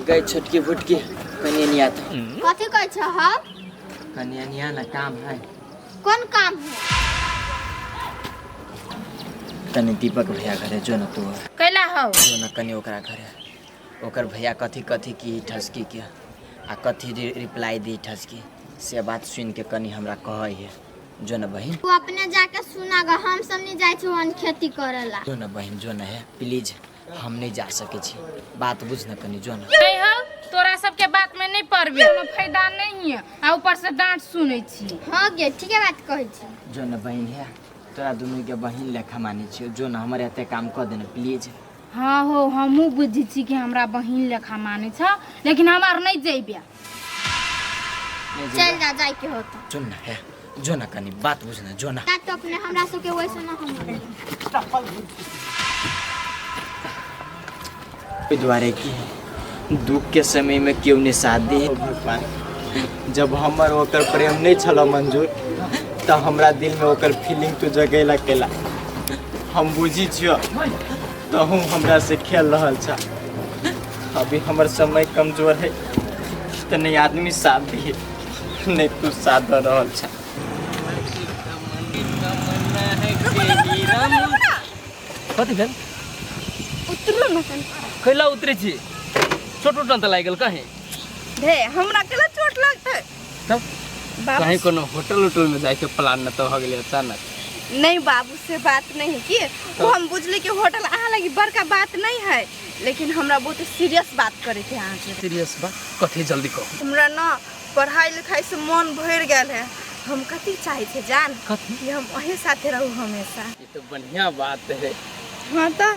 गई छोटकी भुटकी कनि एनिया तो। कथी कहै छ हम? कनि एनिया ना, काम है। कोन काम है? तनी दीपक भैया घरे जो ना तू। कैला हौ? जो ना कनि ओकरा घरे, ओकर भैया कथी कथी की ठसकी के आ कथी रिप्लाई दी ठसकी, से बात सुन के कनि हमरा कहै है। जो ना बहिन। तू अपने जाके सुना ग, हम सब नहीं जाय छी वहन खेती करेला। जो ना बहिन, जो ना है प्लीज, हम नहीं जा सके छी, बात बुझ ना कनि, जो ना। नहीं हौ, तोरा सबके बात में नहीं पड़बे, कोनो फायदा नहीं है आ ऊपर से डांट सुनै छी। हाँ गे, ठीके बात कहै छी। जो ना बहिन है, तोरा दुनू के बहिन लेखा मानै छियो, जो ना हमर एते काम कऽ देने प्लीज। हाँ हो, हमहूँ बुझै छी कि हमरा बहिन लेखा मानै छ, लेकिन हम आर नहीं जइबे। नहीं चल जेबे? जा, जाय के होता। जो ना है, जो ना कनि बात बुझ ना, जो ना। ना तो अपने हमरा सबके वैसे ना हम। ओहि दुआरे कि दुख के समय में केओ नहीं साथ दे। भगवान, जब हमर ओकर प्रेम नहीं छल मंजूर, तऽ हमरा दिल में ओकर फीलिंग तू जगेला केला। हम बुझी छियो तहु हमरा से खेल रहल छ। अभी हमर समय कमजोर है तऽ नहीं आदमी साथ दिए नहीं तू साथ दऽ रहल छ। कथी भेल? उतरू न तन। कैला उतरे छी? चोट उट तऽ लागि गेल कहीं? ढे, हमरा केला चोट लगतै? तब बाबू कहीं कोनो होटल उटल में जाके प्लान न तो हो गेलै अचानक? नहीं बाबू, से बात नहीं है कि वो हम बुझली कि होटल अहाँ लगी बड़का बात नहीं है, लेकिन हमरा बहुत सीरियस बात करे के अहाँ से। सीरियस बात कथी? जल्दी कहू। हमरा ना पढ़ाई लिखाई से मन भरि गेल है। हम कथी चाहे छे जान? कथी? कि हम अहीं साथे रहू हमेशा। ई तो बढ़िया बात है। हाँ तो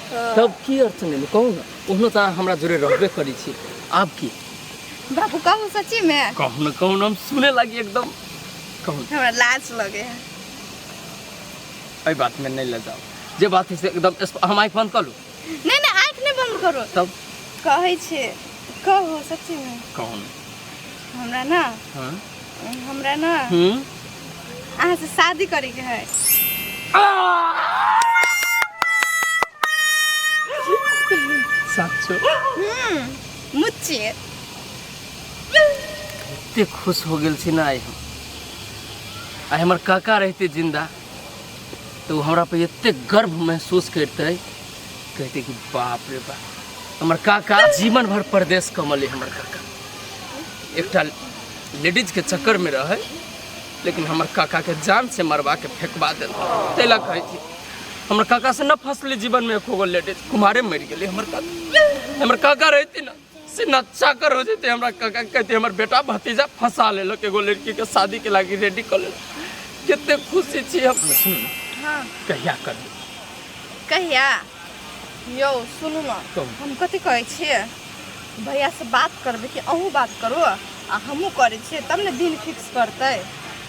तब की अड़चन एलै कहू ने? ओहनो तऽ अहाँ हमरा जोरे रहबे करै छी, आब की? बाबू कहू सच्ची में? कहू ने, कहू ने, हम सुने लागी एकदम, कहू। हमरा लाज लगे है। एहि बात में नहीं लजाओ, जे बात है से एकदम हम आँखि बंद कऽ लू? नहीं नहीं, आँखि नहीं बंद करो। तब कहै छे, कहू सच्ची में? कहू ने। हमरा ना, हाँ, हमरा ना अहाँ से शादी करे के है। साचो? मुच्ची। एते खुश हो गेल छी ना आइ हम। आइ हमर काका रहते जिंदा तऽ ओ हमरा पे एते गर्व महसूस करते, कहते कि बाप रे बाप, हमर काका जीवन भर परदेश कमले। हमर काका एकटा लेडीज के चक्कर में रहे, लेकिन हमर काका के जान से मरवा के फेंकवा देल। ताहि लए कहै छी, हमर काका से न फसले जीवन में एको गो लेडीज, कुमारे मरि गेलै हमर काका। हमर काका रहती ना से न चाकर हो जेते हमरा काका, कहते हमर बेटा भतीजा फंसा लेलक एगो लड़की के, शादी के लागी रेडी कर लेलक। कते खुशी छी हम। सुनू ने। हाँ। कहिया करबै? कहिया? यौ सुनू ने। कहू। हम कथी कहै छियै, भैया से बात करबै कि अहूँ बात करू आ हमहूँ करै छियै, तब ने दिन फिक्स करतै।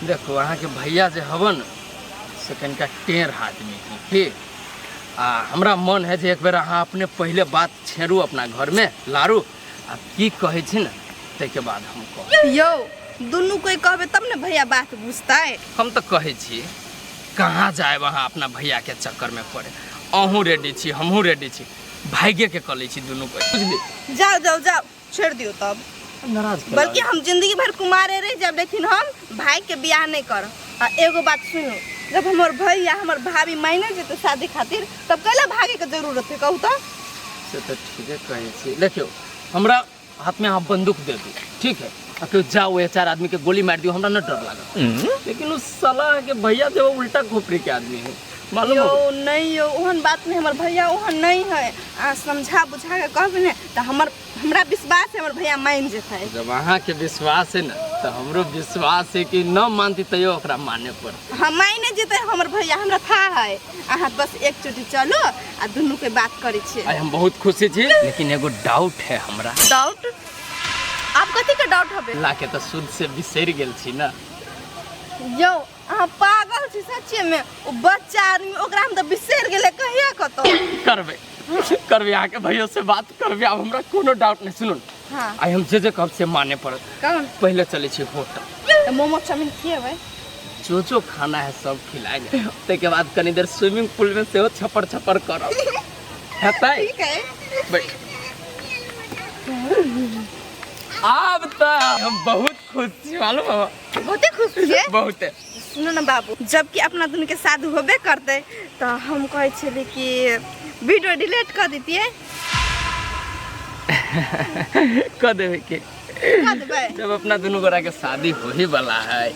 देखो, अहाँके भैया जे हवन से कनिका टेढ़ आदमी है की, आ हमरा मन है जे एक बेर अहाँ अपने पहिले बात छेड़ू, अपना घरमे लारू, आ की कहै छी ने ताहिके बाद हम कहब। यौ दुनू कोई कहबै तब ने भैया बात बुझतै। हम तऽ कहै छी, कहाँ जायब अहाँ अपना भैयाके चक्करमे पड़े? अहूँ रेडी छी, हमहूँ रेडी छी, भाग्यके कऽ लै छी दुनू कोई, बुझली? जाओ जाओ जाओ, छोड़ि दियौ तब। नाराज केला? बल्कि हम जिंदगी भर कुमारे रह जाब, लेकिन हम भाई के बियाह नहीं करब। आ एगो बात सुनू, जब हमर भैया हमर भाभी मायने जेतै शादी खातिर, तब कैला भागे के जरूरत है, कहू तो? से तऽ ठीके कहै छी। देखियौ, हमरा हाथमे अहाँ बंदूक दे दू, ठीक है, आ केओ जाओ चार आदमी के गोली मारि दियौ, हमरा न डर लागत, लेकिन उस साला के भैया जो उल्टा खोपड़ी के आदमी है, मालूम यौ हो? नहीं यौ, ओहन बात नहीं, हमर भैया ओहन नहीं है। आ समझा बुझा के कहबै ने तऽ हमर हमरा विश्वास है हमर भैया मान जेतै। जब अहाँ के विश्वास है ना तऽ हमरो विश्वास है कि न मानती तैयो ओकरा माने पड़त। हाँ, माने जेतै हमर भैया, हमरा था है। अहाँ बस एक चोटी चलू आ दुनू के बात करै छियै। आइ हम बहुत खुशी छी, लेकिन एगो डाउट है हमरा। डाउट? आप कथी के डाउट हबे? ला के तऽ शुद्ध से बिसरि गेल छी ना। यौ अहाँ पागल छी सच्चे में, ओ बच्चा आदमी ओकरा हम तऽ बिसरि गेलै कहिया कतौ। करबै करबै, अहाँके भैयो से बात करबै, आब हमरा कोनो डाउट नहि। सुनू ने। हाँ। आइ हम जे जे कहब से माने पड़त। कौन? पहिले चलै छी होटल। तऽ मोमो चाउमीन खिएबै? जो जो खाना है सब खिलाएंगे, ताहिके बाद कनी देर स्विमिंग पूल में सेहो छपर छपर करब, हेतै? ठीक है। बैठ। आब तऽ हम बहुत खुश छी मालूम है? बहुते खुश छियै। बहुते। सुनू ने बाबू, जबकि अपना दुनू के शादी होबे करते तो हम कहै छली कि वीडियो डिलीट कर दितियै। कऽ देबै के? कर देबै। जब अपना दुनू गोरा के शादी होही वाला है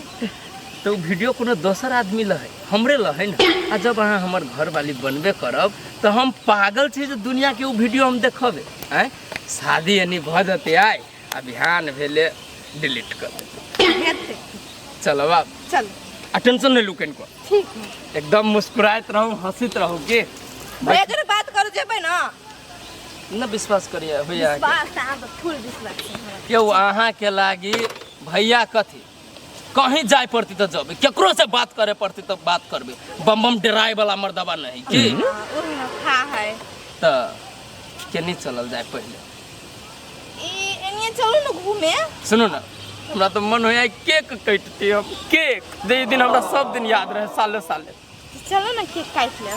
तो उ वीडियो कोनो दोसर आदमी ल है, हमरे ल है ना। आ जब अहाँ हमर घर वाली बनबे करब तो हम पागल छी जे दुनिया के उ वीडियो हम देखबै। आँय, शादी यानी भऽ जेतै आइ आ बिहान भेले डिलीट कर देबै। हेतै। चलब आब। चल। आ टेंशन नहीं लू कनिको। ठीक है। एकदम मुस्कुराइत रहू, हंसित रहू के। भैया जरे बात करू जेबै ना? न विश्वास करिए भैया के। विश्वास आब फुल विश्वास छै हमरा। क्यों अहाँ के लागी भैया कथी कहीं जाय पड़ती तो जबे, केकरो से बात करे पड़ती तो बात करबे, बम बम डराए वाला मर्दबा नहीं की। हाँ, ओही ना खा है। तो केनी चलल जाय पहले? ई एनिए चलू ना घूमे। सुनू ना, हमरा तो मन होया केक कटती हम, केक जे दिन हमरा सब दिन याद रहे साले साले। चलो ना केक काट ले।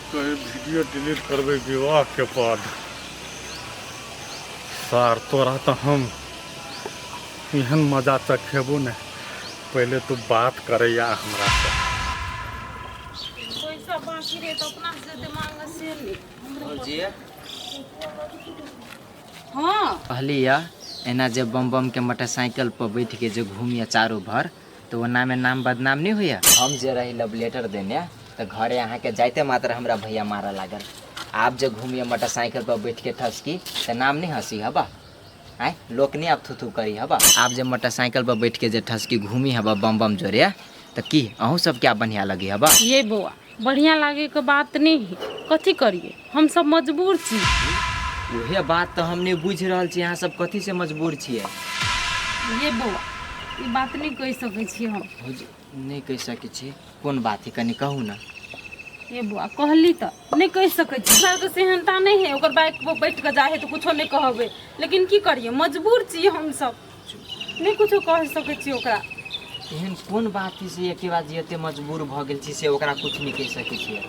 कहीं वीडियो डिलीट करबै विवाह के बाद। सार तोरा तो हम एहन मजा चखेबो ने, पहले तू बात करैया हमरा से। पैसा बाकी रहे तो अपना से जते मांगे से ले। भौजी। हाँ। कहली या एना जे बम बम के मोटरसाइकिल पर बैठ के जे घूमिया चारू भर तो ओना में नाम बदनाम नहीं होइया। हम जे रही लव लेटर देने तो घरे अहाँ के जाइते मात्र हमरा भैया मारा लागल। आप जे घूमिया मोटरसाइकिल पर बैठ के ठसकी तो नाम नहीं हंसी हबा, आय लोक नहीं आप थू थू करी हबा। आप जे मोटरसाइकिल पर बैठ के जे ठसकी घूमी हबा बम बम जोरे तो की अहूँ सब क्या बढ़िया लगी हबा? ये बौआ बढ़िया लागे के बात नहीं है, कथी करिए हम सब मजबूर छी। उहे बात तो हम नहीं बुझ रहल छी, अहाँ सब कथी से मजबूर छियै? ये बौआ ई बात नहीं कहि सकै छी हम। भौजी नहीं कहि सकै छी, कोन बात है कनि कहू ना। ये बौआ कहली तो नहीं कहि सकै छी, हमरा के सेहनता नहीं है ओकर बाइक पर बैठ के जाए है तो कुछो नहीं कहबै, लेकिन की करिए मजबूर छी हम सब, नहीं कुछो कह सकै छी ओकरा। एहन कोन बात है से एके बात एते मजबूर भऽ गेल छी से ओकरा कुछ नहीं कहि सकै छियै?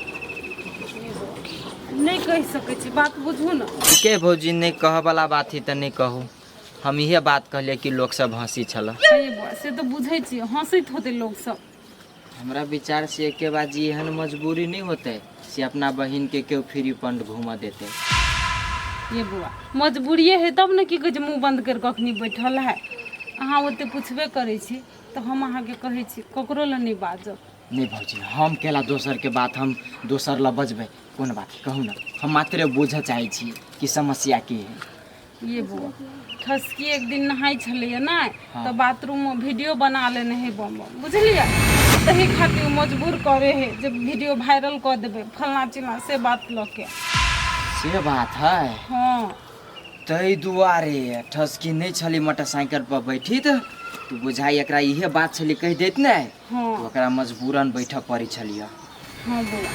नहीं कहि सकै छी, बात बुझू ना। ठीके भौजी, नहीं कहऽ वाला बात है तऽ नहीं कहू, हम इहे बात कहलियै कि लोक सब हंसी छल। हे बौआ से तो बुझै छी, हंसैत होतै लोक सब। हमरा विचार से एके बात जी एहन मजबूरी नहीं होते से अपना बहिन के केओ फ्री फंड घूमऽ देते। ये बौआ मजबूरिये है तब ने की कहै छै मुँह बंद करि कऽ अखनी बैठल है। अहाँ ओते पुछबे करै छी तऽ हम अहाँके कहै छी ककरो लए नहि बाजब। नहीं भौजी, हम केला दोसर के बात हम दोसर लए बजबै, कोन बात है कहू ना, हम मात्र बुझऽ चाहै छी कि समस्या की है। ये बौआ ठसकी एक दिन नहाय छलैया ने। हाँ। तऽ बाथरूम में वीडियो बना लेने है बम बम, बुझलियै? तही खातिर मजबूर करे है जे वीडियो वायरल कऽ देबै फलना चिलना से बात लऽ के। से बात है? हाँ। तै दुआरे ठसकी नहीं छली मोटरसाइकिल पर बैठी तो तू बुझाई एकरा इहे बात छली कहि देत ने। हाँ। तो ओकरा मजबूरन बैठऽ पड़ी छलियै। हाँ बौआ।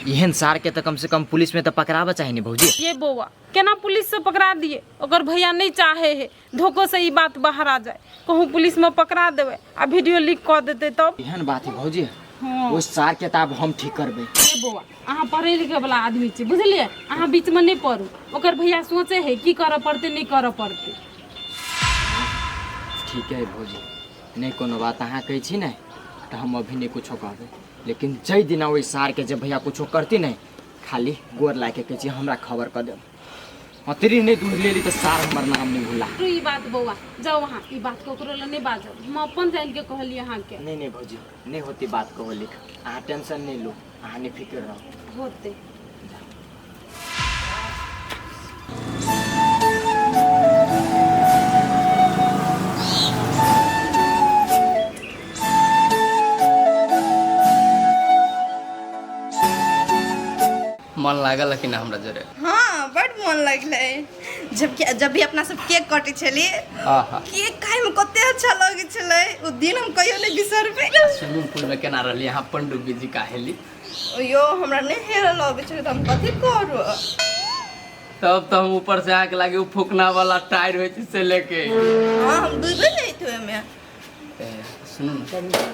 एहन सार के तो कम से कम पुलिस में तो पकड़ाबऽ चाही ने भौजी। ये बौआ केना पुलिस से पकड़ा दिए, ओकर भैया नहीं चाहे है धोखो से ई बात बाहर आ जाए, कहूँ पुलिस में पकड़ा देबै आ वीडियो लीक कऽ देतै तब। एहन बात है भौजी? हाँ। ओ सार के तऽ आब हम ठीक करबै। ये बौआ अहाँ पढ़े लिखे वाला आदमी छी बुझलियै, अहाँ बीच में नहीं पढ़ू, ओकर भैया सोचे है की करऽ पड़तै नहीं करऽ पड़तै। ठीक है भौजी, नहीं कोनो बात, अहाँ कहै छी ने तऽ हम अभी नहीं कुछो कहबै, लेकिन जै दिना ओहि सार के जे भैया कुछो करती नहीं खाली गोर लाके कहै छी हमरा खबर कऽ देब, अतरी नहीं दूध लेली तऽ सार हमर नाम नहीं भूला। तू ई बात बौआ जाओ अहाँ ई बात ककरो लए नहीं बाजब, हम अपन जान के कहलियै अहाँके। नहीं नहीं भौजी नहीं होती बात कहो लिख, अहाँ टेंशन नहीं लू, अहाँ नहीं फिक्र रहू। होते। मन लागल कि ना हमरा जोरे? हाँ बड मन लगलै। जब भी अपना सब केक कटै छली, केक खाय में कते अच्छा लगै छलै, ओ दिन हम कहियो नहीं बिसरबै। स्विमिंग पूल में केना रहली अहाँ पनडुब्बी जी काहेली? यो हमरा नहीं हेरल अबै छलै तऽ हम कथी करू? तब तो हम ऊपर से आके लागे उ फूकना वाला टायर होइ छै से लेके। हाँ हम डूबे जाइत ओहिमे। सुनू ने।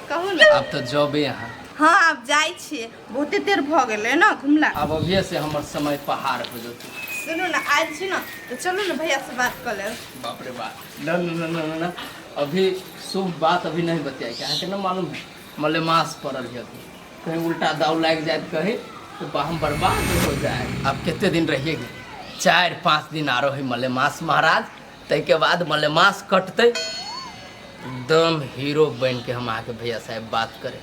कहू ने। आब तऽ जबे अहाँ। हाँ, आब जाइ छियै, बहुते देर भऽ गेलै ने घुमला। आब अभिये से हमर समय पहाड़ हो जेतै। सुनू ने, आयल छी ने तऽ चलू ने भैया से बात कऽ लेब। बाप रे बाप, न न न न न न, अभी शुभ बात अभी नहीं बतियाई के, अहाँके न मालूम है मलेमास पड़ल है अभी, कहीं उल्टा दाव लागि जायत कहीं तो हम बर्बाद हो जाए। अब कते दिन रहिएगे? 4-5 दिन आरो है मलेमास महाराज, ताहिके बाद मलेमास कटतै, एकदम हीरो बन के हम अहाँके भैया साहेब बात करे,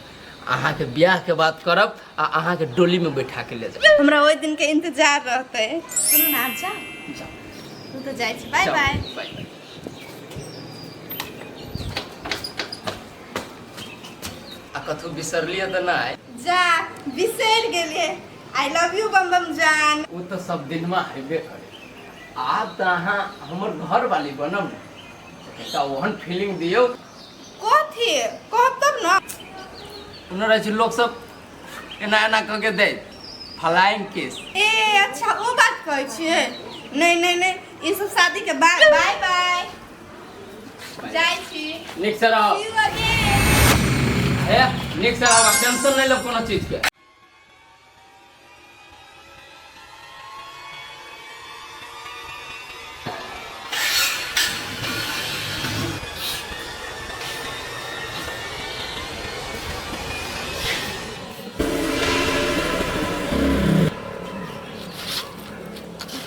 अहाँके ब्याह के बात करब आ अहाँके डोली में बैठा के ले जाब। हमरा ओहि दिन के इंतजार रहतै। सुनू ने, आब जाउ। जाउ। तू तऽ जाइ छी, बाय। जाउ, बाय बाय बाय। आ कथू बिसरलियै तऽ नहि? जा, बिसरि गेलियै, I love you बम बम जान। ओ तऽ सब दिनमा हेबे करे। आब तऽ अहाँ हमर घर वाली बनब ने, एकटा ओहन फीलिंग दियौ। कथी कहब तब ने। ओना रहै छै लोक सब एना एना कऽ के दैत फ्लाइंग किस। ए अच्छा, ओ बात कहै छियै? नहीं नहीं नहीं, ई सब शादी के बाद। बाय बाय, जाइ छी। नीक से रहो। See you again. हे, नीक से रहो, टेंशन नहीं लो कोनो चीज के।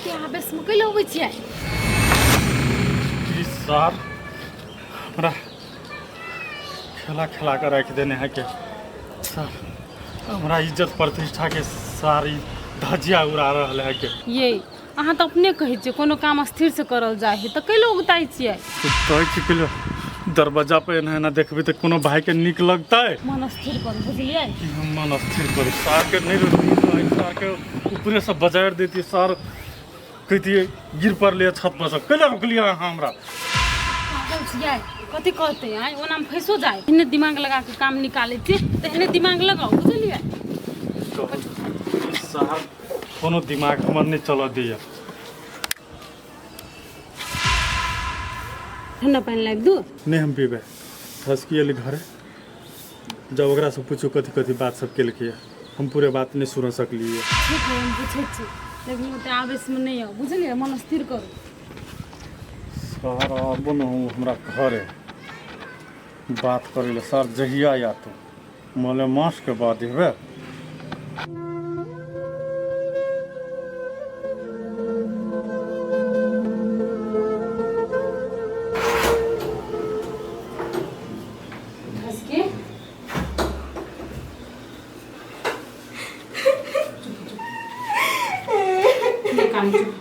के आवेश में कैले अबै छियै? ई सार हमरा खेला खेला कऽ राखि देने है के सर, हमरा इज्जत प्रतिष्ठा के सारी धज्जिया उड़ा रहल है के। ये अहाँ तऽ अपने कहै छियै कोनो काम स्थिर से करल जाइ है, तऽ कैले उगताइ छियै? तो कहै छी कि दरवाजा पे एना एना देखबी तऽ कोनो भाई के नीक लगतै? मन स्थिर करू, बुझलियै? कि हम मन स्थिर करू? सार के नहीं रोकती, सार के ऊपरे से बजारि देती, सार कहितियै गिर पड़लियै छत पर से, कैला रोकलियै अहाँ हमरा? पागल छियै? कथी कहतै? आँय, ओनामे फँसो जाइ। एहने दिमाग लगा के काम निकालै छियै तऽ एहने दिमाग लगाउ, बुझलियै? साहब कोनो दिमाग हमर नहि चलऽ दैया। ठंडा पानि लाबि दू? नहि, हम पीबै। ठसकी एली घरे, जब ओकरासँ पूछू कथी कथी बात सब केलकै, हम पूरे बात नहि सुन सकलियै। ठीक है, हम पूछै छी, लेकिन ओते आवेशमे नहि आउ, बुझलियै? मन स्थिर करू। सर आबो न हूँ हमरा घरे बात करै लए। सर जहिया या तू मले मास के बाद हेबे। हँसके नहि कान, चुप।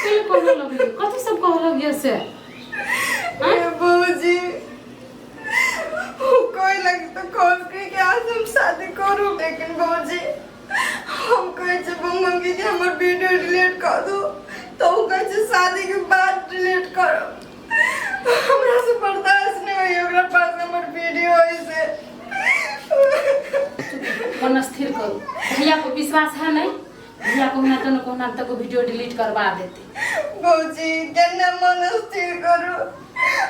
कैले कहऽ लगलियै? कथी सब कहऽ लगलियै से? ए बौजी, कोई लग तो कहलकै कि आज हम शादी करू, लेकिन बौजी हम कहै छै मम्मी कि हमर वीडियो डिलीट कर दू, तऽ ओ कहै छै शादी के बाद डिलीट करब। हमरा से बर्दाश्त नहीं होइए ओकरा पास हमर वीडियो ऐसे। मन स्थिर करू। भैया को विश्वास है नहीं? भैया कहुना तो न कहुना तक वीडियो डिलीट करवा देते। बौजी, केना मन स्थिर करू?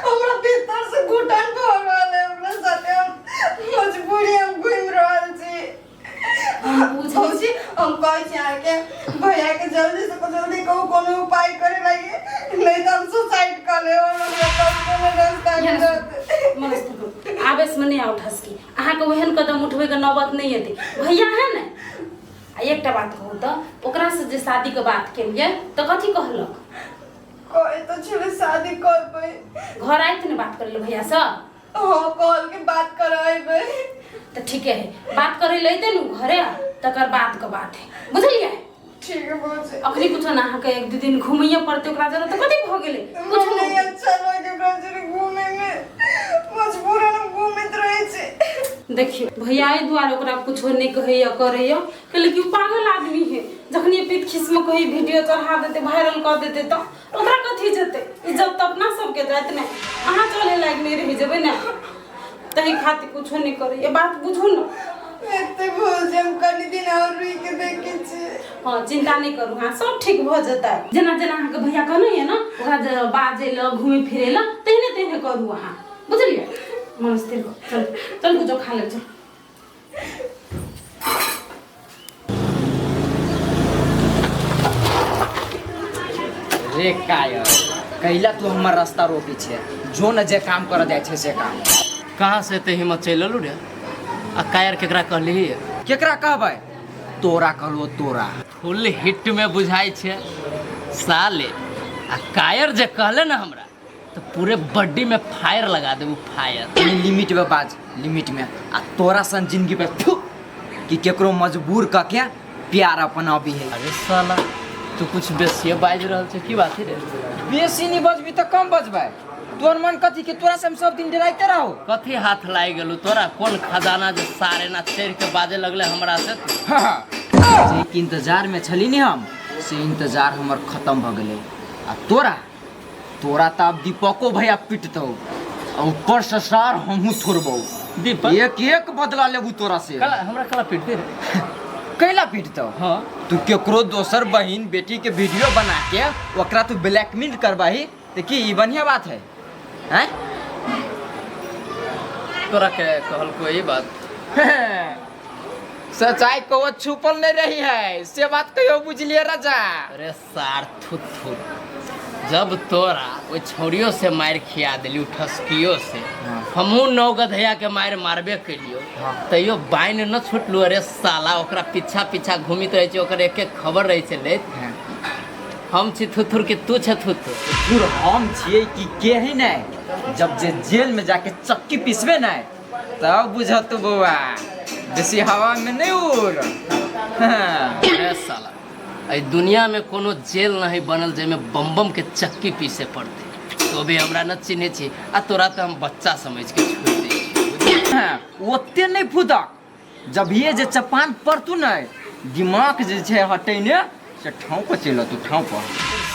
हमरा भीतर से घुटन भऽ रहल है। हमरा साथे हम मजबूरी हम घूमि रहल छी। हम बुझै छी। भौजी, हम कहै छी अहाँके भैया के जल्दी से जल्दी कहू कोनो उपाय करे लागी, नहीं तऽ हम सुसाइड कऽ लेब। हमरा पास कोनो रास्ता नहि रहतै। मन स्थिर करू, आवेश में नहीं आओ। ठसकी, अहाँके ओहन कदम उठबै के नौबत नहीं एतै, भैया है ने। आ एकटा बात कहू तऽ, ओकरा से जे शादी के बात केलियै तऽ कथी कहलक? कहै तऽ छलै शादी करबै। घर आयत ने बात करै लए भैया से? हाँ, कहल के बात कराएबै। तऽ ठीके है, बात करै लए एतै ने घरे, तकर बाद के बात है, बुझलियै? ठीक है भौजी। अखनी कुछो ना, अहाँके एक दू दिन घुमैये पड़तै ओकरा जरा, तऽ कथी भऽ गेलै? कुछो नहीं नहि। अच्छा लगे ओकरा जरे घूमे में, मजबूरन हम घूमैत रहै छी। देखियौ, भैया एहि दुआरे ओकरा कुछो नहि कहैया करैया, कहले कि ओ पागल आदमी है, जखनी पीत खिसमे कहीं वीडियो चढ़ा देतै, वायरल कऽ देतै तऽ ओकरा कथी जेतै? इज्जत तऽ अपना सबके जाइत ने, अहाँ चले लायक नहि रहि जेबै ने। ताहि खातिर कुछो नहि करैया। बात बुझू ने। एते भौजी हम कनी दिन और रुकि के देखै छी। हाँ, चिंता नहीं करू, हाँ सब ठीक भऽ जेतै। जेना जेना अहाँके भैया कहने ये ना, ओकरा जे बाजै लए घुमै फिरै लए, तेहने तेहने करू अहाँ, बुझलियै? मन स्थिर करू। चल चल, कुछो खा ले, चल। रे कायर, कैला तू हमर रास्ता रोकै छै? जो न जे काम करऽ जाइ छै से काम। कहाँ से एते हिम्मत चलि एलू रे? आ कायर केकरा कहली? केकरा कहबै? तोरा कहलो तोरा। फुल हिट में बुझाइ छै साले। आ कायर जे कहले ने हमरा, तऽ पूरे बॉडी में फायर लगा देबू, फायर। कनी लिमिट में बाज, लिमिट में। आ तोरा सन जिंदगी पे थू कि केकरो मजबूर कऽ के प्यार अपनाबी है। अरे साला, तू कुछ बेसिए बाजि रहल छै, की बात है रे? बेसी नहीं बजबी तऽ कम बजबै? तोर मन कथी के तोरा से हम सब दिन डराइते रहो? कथी हाथ लागि गेलू तोरा? कोन खजाना जे सारे ना चढ़ि के बाजे लगले हमरा से तू? हाँ, जे के इंतजार में छली ने हम, से इंतजार हमर खत्म भऽ गेलै। आ तोरा तोरा तऽ आब दीपको भैया पिटतौ आ ऊपर से सार हमहूँ थोड़बौ। दीपक? एक एक बदला लेबू तोरा से। कला हमरा कला पीटते रे? कैला पिटतौ? हाँ। तू केकरो दोसर बहिन बेटी के वीडियो बना के ओकरा तू ब्लैकमेल करबही तऽ की ई बढ़िया बात है? हैं? तोरा के कहलको ई बात? सच्चाई को छुपल नहीं रही है, से बात कहियो, बुझलिए राजा? अरे सार थुत थुत, जब तोरा ओहि छौड़ियो से मारि खिया देली, ठसकियो से हमहूँ नौ गधैया के मारि मारबे केलियो, तैयो बाइन न छुटलू। अरे साला, ओकरा पीछा पीछा घूमित रहै छै, ओकर एक एक खबर रहै छै लैत। हम छी थुथुर कि तू छे थुथुर? थुथुर हम छियै कि के है नहीं, जब जे जेल में जाके चक्की पिसबे नहीं तब बुझत तू। बौआ, बेसी हवा में नहीं उड़। हाँ। अरे साला, एहि दुनिया में कोनो जेल नहीं बनल जाहिमे बम बम के चक्की पीसे पड़तै। तो भी हमरा न चिन्है छी, आ तोरा तऽ हम बच्चा समझ के छोड़ि दै छी। हाँ, ओते नहीं फुदक, जब ये जे चपान पड़तू नहीं दिमाग जे छै हटेने से ठाव पर चलि तू, ठाव पर।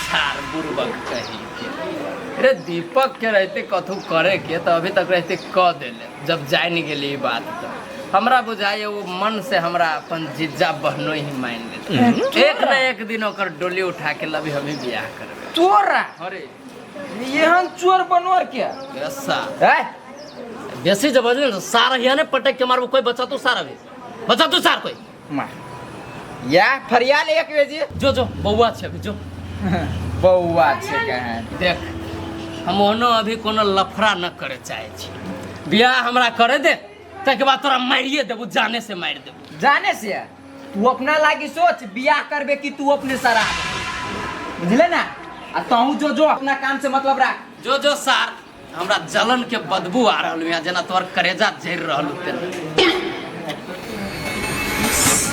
सार बुड़बक कही के। रे, दीपक के रहते कथू करे के तऽ अभी तक रहते कऽ देले। जब जानि गेली ई बात तऽ हमरा बुझाइए वो मन से हमरा अपन जीजा बहनो ही मान लेते। एक न एक दिन ओकर डोली उठा के लभी हमी बियाह करबे। तोरा? अरे एहन चोर बनोर के ऐसा है। बेसी जब बजले ने सार हिया ने पटक के मारबो। कोई बचा तू सार? अभी बचा तू सार कोई? मार या फरियाल एक बेजी। जो जो, बौआ छै अभी, जो। बौआ छै कहन। देख, हम ओनो अभी कोनो लफड़ा न करे चाहे छी। बियाह हमरा करे दे, ताहिके बाद तोरा मारिए देबू, जाने से मारि देबू। जाने से तू अपना लागी सोच, बियाह करबे कि तू अपने शराब, बुझले ना? आ तहू जो जो, अपना काम से मतलब राख। जो जो सार, हमरा जलन के बदबू आ रहल है, जेना तोहर करेजा जरि रहल तेना।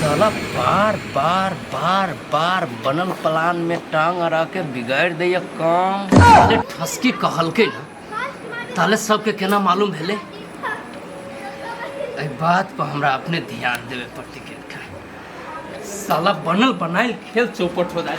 साला बार बार बार बार बनल प्लान में टांग अड़ा के बिगाड़ दैया काम। जे ठसकी कहलकै ना, ताले सबके केना मालूम भेलै? एहि बात पर हमरा अपने ध्यान देवे पड़तै। के साला बनल बनायल खेल चौपट हो जाए।